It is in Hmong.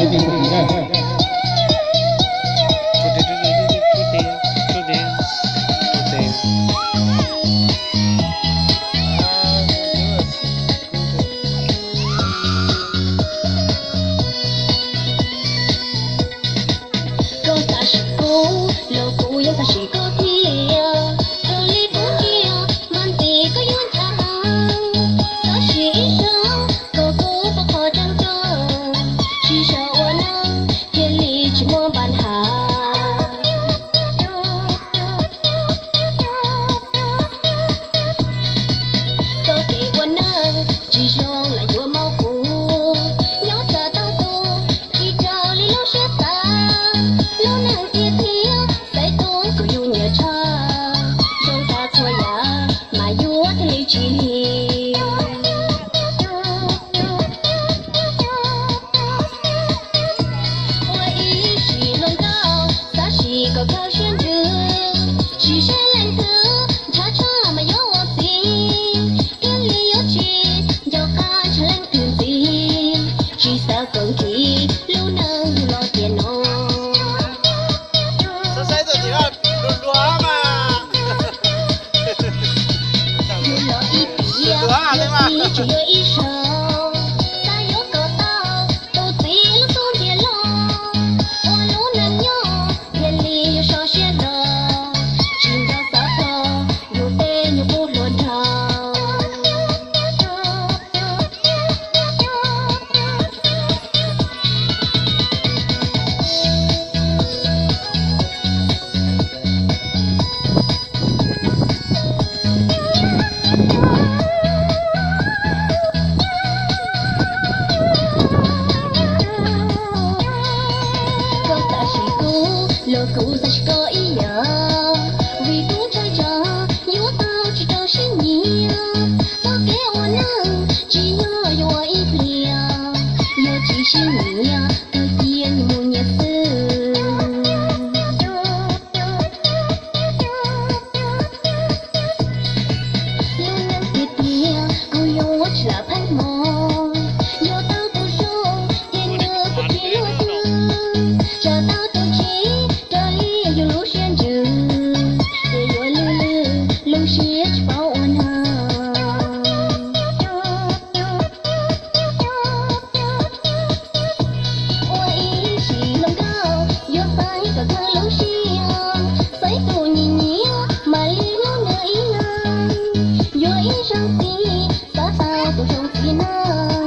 Koj xav sim kuv los kuv yeej xav sim koj thiab. Raws li kuv ntsia mas ntxim koj yuav ncha heev. Tab sis ib zaug kom kuv pom qhov tseeb tso, tsis xav ua neej thiaj li tsis muaj npa nhav. Koj kev ua neej tsis zoo lam yuav mob kuv, nyob tsam tau tus tsis raws li lub siab xav. Lub neej tiag thiab xaiv tus kuj yus nyiam tshaj, zoo tas txhua yam mas yuav thiaj li tsis lig. Ua ib sim hluas nkauj xav sim kom khaws siab ntsws, tsis saib leej twg ntshav tshaj mas yuav ua txiv, thiaj li yuav tsis nco qab ntshav leej twg ntxiv. Tsis xav kom nkim lub neej yug los tiam no. Yug los ib tiam, yug txiv tseem yuav ib zaug, xav yuav kom tau tus txiv lub xub ntiag loj, ua lub neej nyob thiaj li yuav so siab los, tsis nco xav txog yus tej nyuag qub hluas nraug. Koj xav sim kuv los kuv xav sim koj ib yam, vim kuv ntshai tsam yuav tau tsis raws siab nyiam. Txoj kev ua neej tsis yog yuav ua ib pliag, yog tsis sib nyiam kawg cia nyias mus nyias xwb. Lub neej tiag tiag kuv yuav tsis lam pheej hmo, yuav tau tus zoo ces nws kuj tsis luag twg, tsam tau tus tsis raws li yus lub siab ntsws, ces yuav lwj lwj lub siab tsis paub ua neeg. Ua ib sim hluas nkauj yuav xaiv kom khaws lub siab, xaiv tus nyiam nyiam mam li hlub nws ib leeg, yuav ib zaug txiv xav tau tus zoo txiv neej.